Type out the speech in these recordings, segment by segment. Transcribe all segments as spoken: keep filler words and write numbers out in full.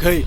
ꯍꯩ!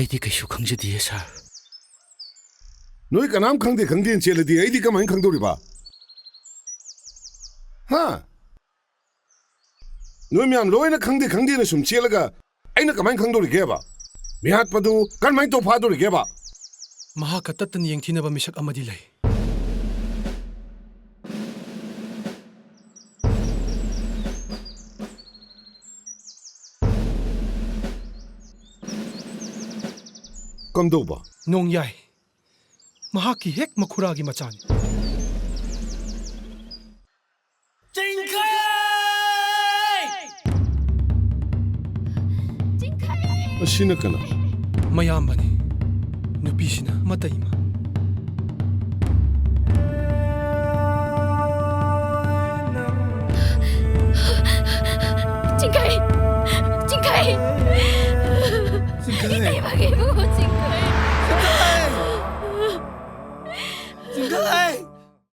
ꯑꯩꯗꯤ ꯀꯩꯁꯨ ꯈꯪꯖꯗꯤꯌꯦ, ꯁꯥꯔ꯫ ꯅꯣꯏ ꯀꯅꯥꯝ ꯈꯪꯗꯦ ꯈꯪꯗꯦꯅ ꯆꯦꯜꯂꯗꯤ ꯑꯩꯗꯤ ꯀꯃꯥꯏꯅ ꯈꯪꯗꯧꯔꯤꯕ? ꯍꯥ? ꯅꯣꯏ ꯃꯌꯥꯝ ꯂꯣꯏꯅ ꯈꯪꯗꯦ ꯈꯪꯗꯦꯅ ꯁꯨꯝ ꯆꯦꯜꯂꯒ ꯑꯩꯅ ꯀꯃꯥꯏꯅ ꯈꯪꯗꯧꯔꯤꯒꯦꯕ? ꯃꯤꯍꯥꯠꯄꯗꯨ ꯀꯔꯝꯍꯥꯏꯅ ꯇꯧ ꯐꯥꯗꯧꯔꯤꯒꯦꯕ? ꯃꯍꯥꯛꯀ ꯇꯠꯇꯅ ꯌꯦꯡꯊꯤꯅꯕ ꯃꯤꯁꯛ ꯑꯃꯗꯤ ꯂꯩ꯫ ꯀꯝꯗꯧꯕ? ꯅꯣꯡꯌꯥꯏ꯫ ꯃꯍꯥꯛꯀꯤ ꯍꯦꯛ ꯃꯈꯨꯔꯥꯒꯤ ꯃꯆꯥꯅꯤ꯫ ꯆꯤꯡꯈꯩ! ꯆꯤꯡꯈꯩ! ꯑꯁꯤꯅ ꯀꯅꯥ? ꯃꯌꯥꯝꯕꯅꯤ꯫ ꯅꯨꯄꯤꯁꯤꯅ ꯃꯇꯩꯃ꯫ ꯆꯤꯡꯈꯩ! ꯆꯤꯡꯈꯩ! ꯆꯤꯡꯈꯩ! ꯏꯇꯩꯃꯒꯤ ꯏꯕꯨꯡꯉꯣ ꯆꯤꯡꯈꯩ! ꯆꯤꯡꯈꯩ!